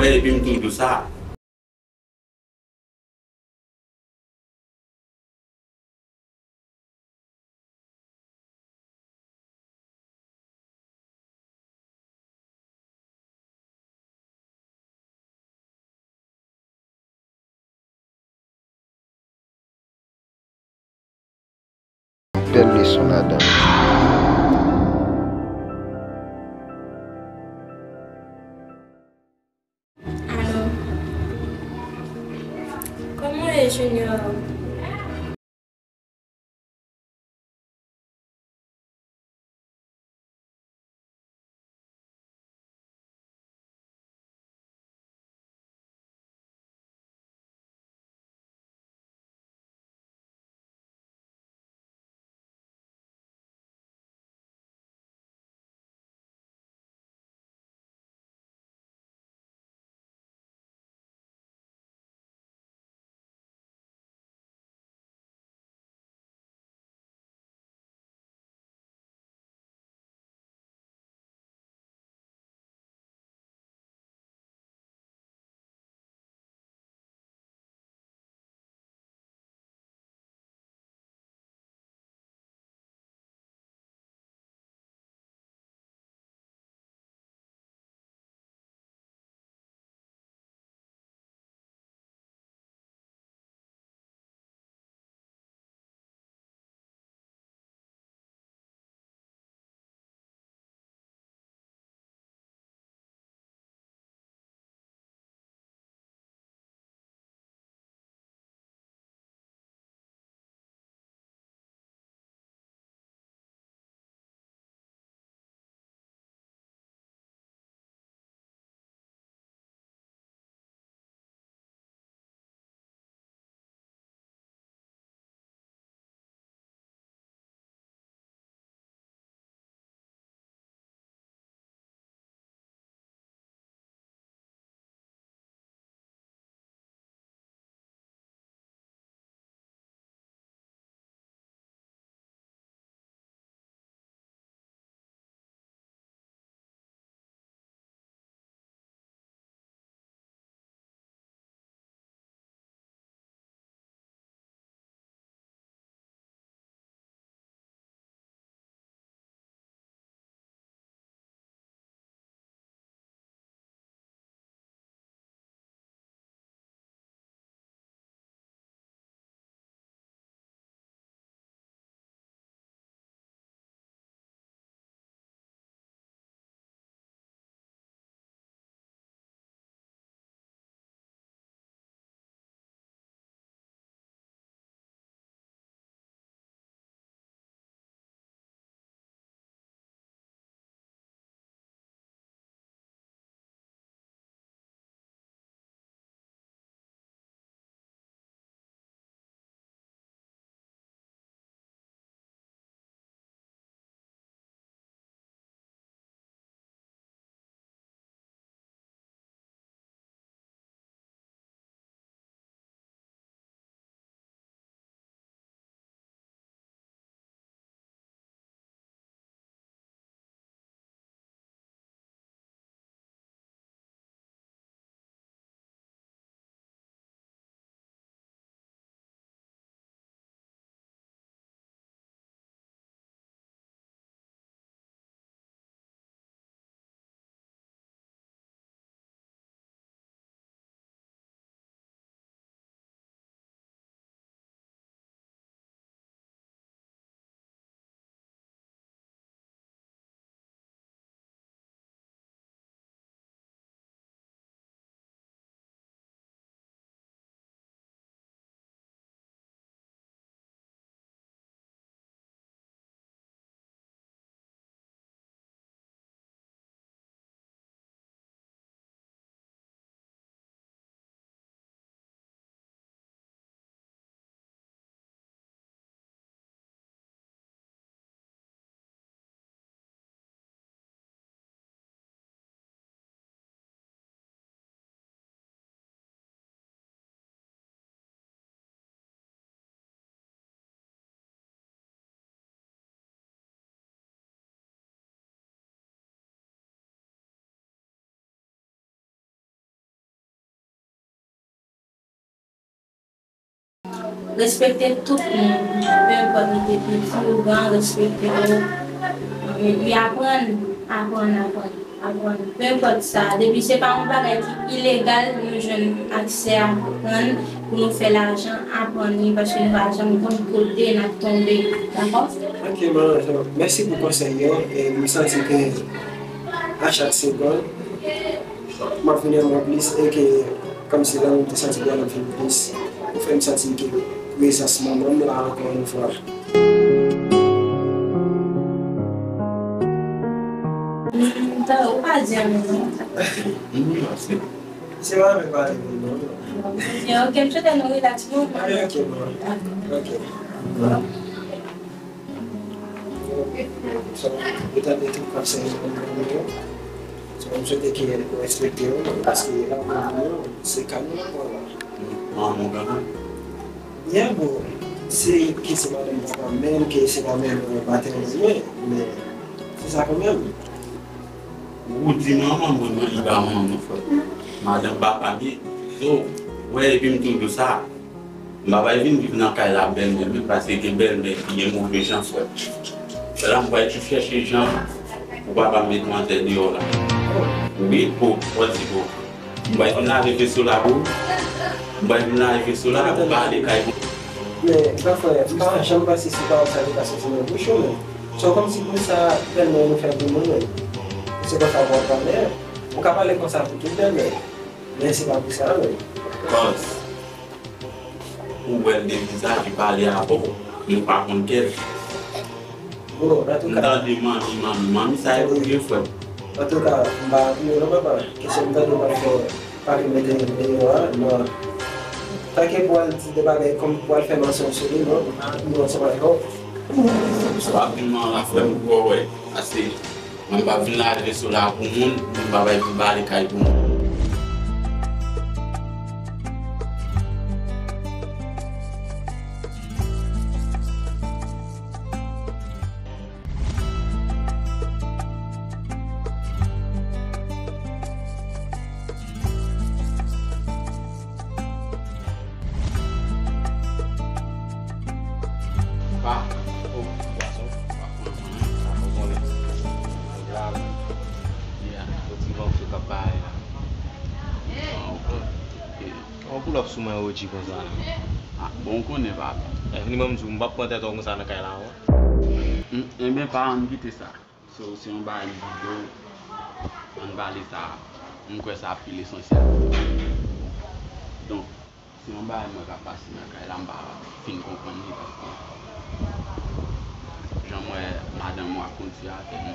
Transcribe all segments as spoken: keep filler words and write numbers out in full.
Fè depi m konn tou sa. Yon bèl leson ladan. Alo. Kòman w ye, Junior? Respekte tout moun, pe enpòt li te piti ou gran, respekte yo. Epi aprann, aprann, aprann, aprann. Pe enpòt sa, depi se pa yon bagay ki ilegal, nou jwenn aksè aprann pou nou fè lajan, aprann li, paske nou pa janm konn kote n ap tonbe. Dakò? Ok, manman, mèsi pou konsèy yo. E m santi ke a chak segonn, m ap vin renmen w plis e ke kòmsi lè m te santi byen, m ap vin plis. Ou fè m santi ke prezans manman m la ankò yon fwa. Ou pa di anyen non. Se pa mwen pale pou nou non. Ok, ok, m swete nou rilaks non. Ok, ok, bon. Ok. So, yo tande tout konsèy yo ban nou yo. So, m swete ke nou respekte yo, paske la pou nou yo, se ka nou la pou la. Manman kanmenm. Yeah, bro. Se ke se madanm papa m menm, ke se pa menm, euh, batè mwen, men se sa kanmenm. Ou di manman mwen, mwen li pa manman mwen, frè. Madanm papa m ye. So, wè, epi m toujou sa. M pa pral vin viv nan kay la bèlmè m, paske gen bèlmè ki gen move jan, frè. Fè la, m pral tou chèche jan pou papa m met mantè deyò la. Wi, po, pòti po. M pral vin lave veso la pou ou. M pral vin lave veso la pou pale kay pou. Men, gran frè, m pa janm panse se pawòl sa ki ka soti nan bouch ou, men. Se kòmsi pou sa bèlmè nou fè pou nou, men. Se konsa pou w ap pale. Ou ka pale konsa pou tout bèlmè. Men se pa pou sa, men. Kòz. Ou wè l de vizaj, li pale avè w, men ou pa konn kè l. Bon, antouka. M tande manmi, manmi, manmi, sa e pou vye frè m. Antouka, m pa apiye w non, papa. Kesyon m tande w ap fè, pa vin mete m deyò a, non. Tanke pou al di de bagay kòm pou al fè mansonj sou li, non, m pa apiye w ansanm avè w. W ap vin manman frè m pou w wè. Ase. Mwen m pa vin lave veso la pou moun, mwen m pa bay pou bale kay pou moun. Pa. Oh, gason. Pa pran mwen. Sa fò konnen. Nèg la, men. Yeah. Yon ti van sou k ap bay la. Ah, ok. Ok. Yon koulòp sou mwen, O G, konsa la. Ah, bon, ou konnen, papa. Eh, vini, mwen, m di w, m p ap pran tèt ou konsa nan kay la, non. Mm, enben, pa ann kite sa. So, se yon bagay videyo, ann pale sa, m kwè sa pi lesansyèl. Donk, se yon bagay mwen ka pase nan kay la, m pa fin konprann li, paske jan m wè madanm ou ap kondui avè m,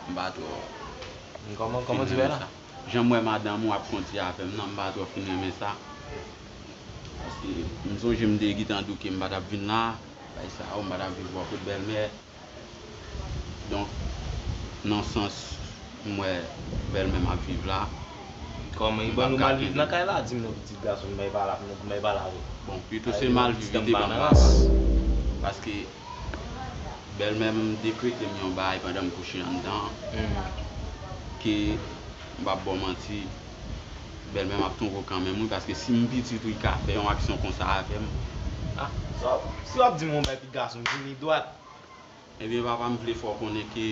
m pa twò fin renmen sa. Kòman, kòman di bagay la? Jan m wè madanm ou ap kondui avè m nan, m pa twò fin renmen sa. Paske m sonje m te gentan di w ke m pa t ap vin la, bay sa yo, m pa t ap viv bò kot bèlmè. Donk, nan sans m wè bèlmè m ap viv la, kòman, e ban nou mal viv nan kay la, di m non, pitit gason m, bay pale, m bay pale avè w. Bon, pito se mal viv li te ban m papa. Paske bèlmè m dekrete m yon bagay pandan m kouche anndan, ke m p ap ba w manti, bèlmè m ap twonpe w kanmenm, wi, paske si m pitit ou, li ka fè yon aksyon konsa avè m. Ah, si w ap, si w ap di m yon bagay, pitit gason m, di m li dwat. Ebyen, papa, m vle fè w konnen ke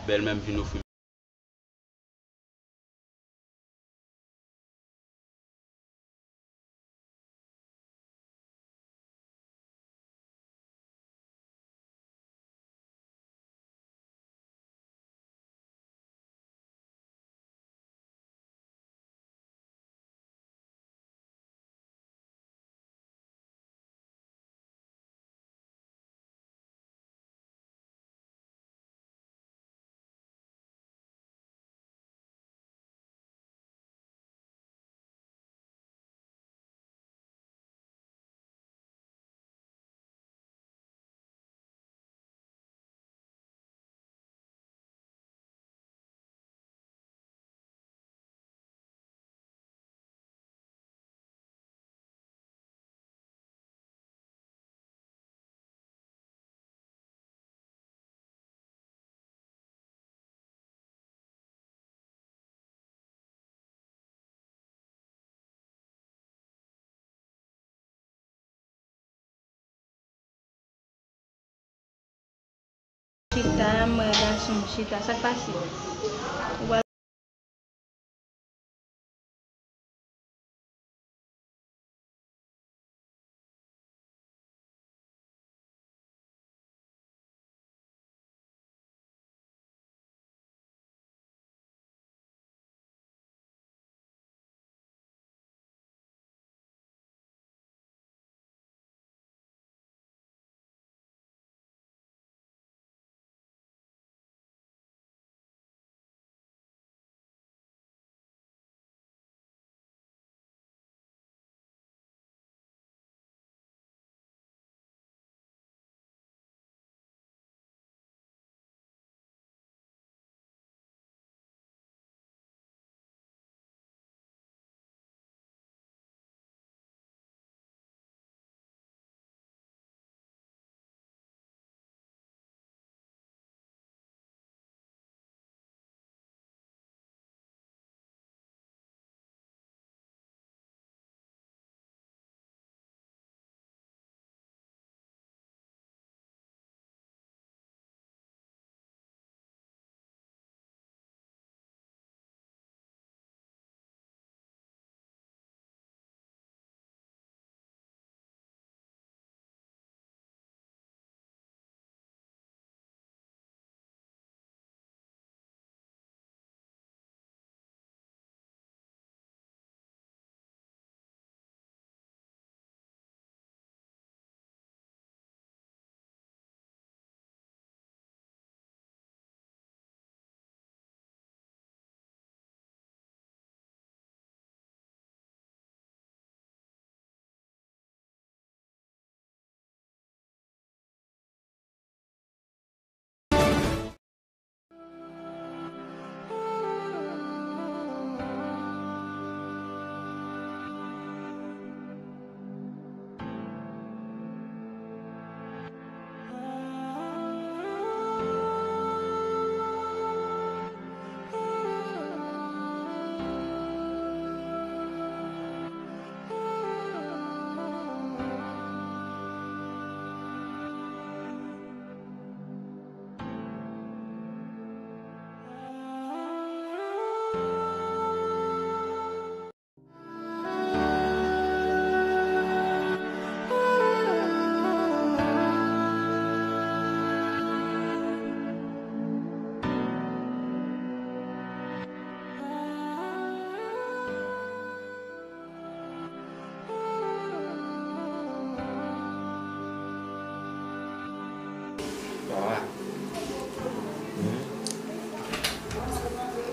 bèlmè m vin ofri m Chita, sa k pase? Ou pral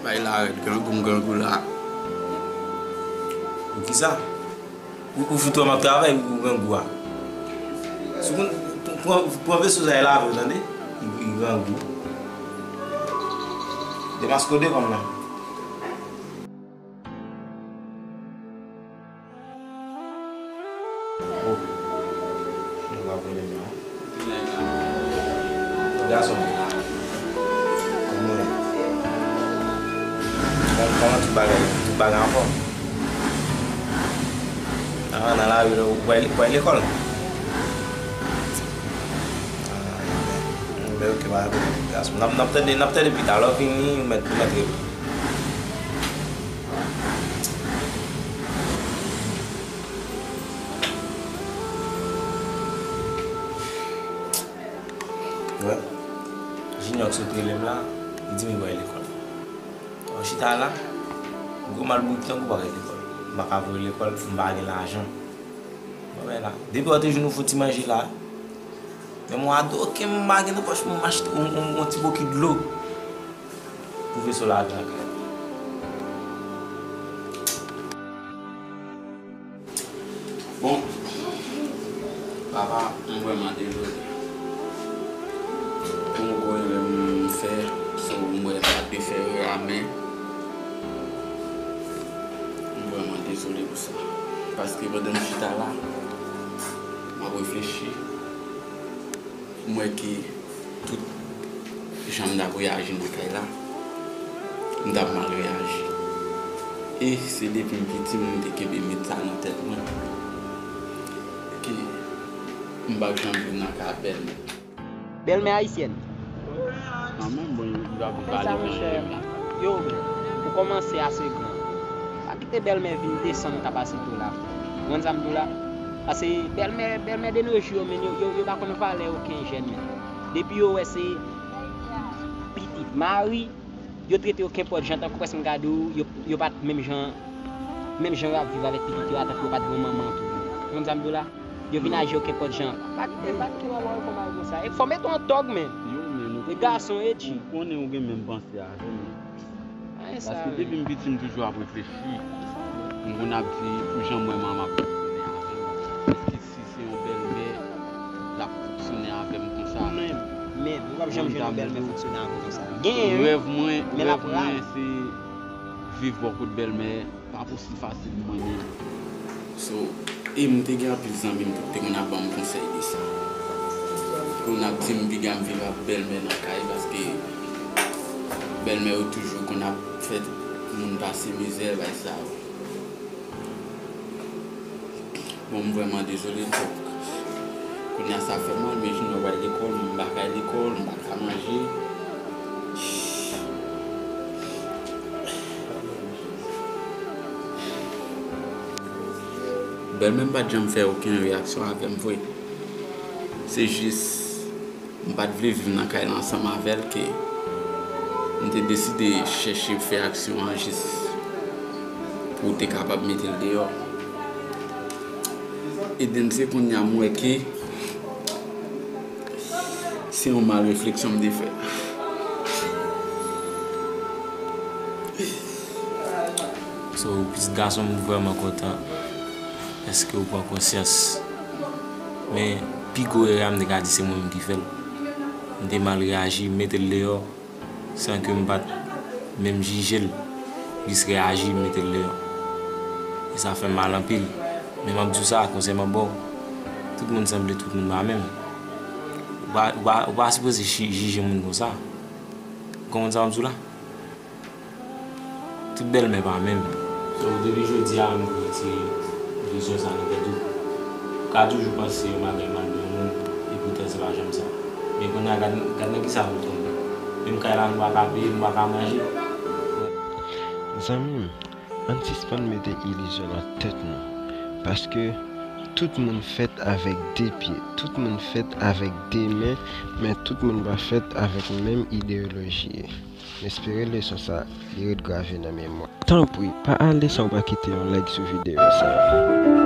Bay la rèd, grangou m grangou la. Poukisa? Ou, ou fout wè m ap travay, ou grangou a. Si w konn, pran, pran veso sa e lave w, tande? Li, li grangou. Demaske w devan m nan. Oh. Nèg la vole men. Gason. Kòman, kòman tout bagay, tout bagay anfòm? Ah, nan lari la, ou pral, ou pral lekòl? Ah, enben, enben, ok, pa gen pwoblèm, gason. N ap, n ap tande, n ap tande pita. Lè w fini, ou mèt, ou mèt reponn. Wè, Junior ki sot rele m la, li di m li pral lekòl. Ou chita la, gwo mal bourik tankou w pa ka lekòl. M pa ka voye lekòl, m pa gen lajan. Bon, men la, depi w te jwenn ou fon ti manje la, menm yon adoken m pa gen nan pòch mwen, m achte yon, yon, yon ti bokit dlo pou veso lave lakay. Bon, papa, m vrèman dezole pou yon gwo erè m fè, so m wè m pa dwe fè erè a, men m vrèman dezole pou sa. Paske pandan m chita la, m ap reflechi, m wè ke tout jan m t ap reyaji nan kay la, m t ap mal reyaji. E se depi m piti m te kenbe met sa nan tèt mwen, ke m p ap janm vin nan kay bèlmè. Bèlmè ayisyèn. Kanmenm, bon, li va vin pale sa, monchè. Yo, ou kòmanse ase gran. Pa kite bèlmè vin desann kapasite w la. Ou konprann sa m di w la? Paske bèlmè, bèlmè de nos jours, men yo, yo, yo pa konn valè okenn jèn, men. Depi yo wè se pitit mari, yo trete yo kenpòt jan, tankou prèske m ka di w, yo, yo pa t menm jan, menm jan yo ap viv avèk pitit yo a, tankou yo pa t granmanman tou. Ou konprann sa m di w la? Yo vin aji yo kenpòt jan. Pa kite, pa kite manman yo fè bagay konsa. E fò mete yon tòg, men. Yo, men nou. E gason, e di. Ou konnen ou gen menm panse avè m. Paske depi m piti, m toujou ap reflechi. M konn ap di, pou jan m wè manman ap fonksyone avè m. Èske si se yon bèlmè, l ap fonksyone avè m konsa? Men, men, ou p ap janm jwenn yon bèlmè fonksyone avè w konsa. Genyen, wi. Rèv mwen, rèv mwen, se viv bò kot bèlmè. Pa posib fasil pou mwen menm. So, e m te gen anpil zanmi m tou ki te konn ap ban m konsèy de sa. Konn ap di m piga m viv ak bèlmè nan kay, paske bèlmè yo toujou konn ap fè moun pase mizè, bay sa yo. Bon, m vrèman dezole, donk, kounye a sa fè mal, men jounen w pral lekòl, m pa kay lekòl, m pa ka manje. Bèlmè m pa t janm fè okenn reyaksyon avè m vre. Se jis, m pa t vle viv nan kay la ansanm avè l ke m te deside chèche fè aksyon an jis pou w te kapab mete l deyò. E then se kounye a m wè ke se yon mal refleksyon m te fè. So, pitit gason m, m vrèman kontan. Èske ou pran konsyans? Men, pi gwo erè a, m te ka di se mwen menm ki fè l. M te mal reyaji, m mete l deyò, san ke m pa t menm jije l, jis reyaji, m mete l deyò. E sa fè m mal anpil. Men m ap di w sa, konsèy m ap ba w, tout moun sanble, tout moun pa menm. Ou pa, ou pa, ou pa sipoze chi-, jije moun konsa. Ou konprann sa m ap di w la? Tout bèlmè pa menm. So, depi jodi a, m vle retire ilizyon sa nan tèt ou. Ou ka toujou panse yon bagay mal de yon moun, epoutan se pa janm sa. Men kounye a, gad, gad nan kisa nou tonbe. Menm kay la, nou pa ka peye, nou pa ka manje. Zanmi m, ann sispann mete ilizyon nan tèt nou. Paske tout moun fèt avèk de pye, tout moun fèt avèk de men, men tout moun pa fèt avèk menm ideyoloji. M espere leson sa, li ret grave nan memwa. Tanpri, pa ale san w pa kite yon like sou videyo sa.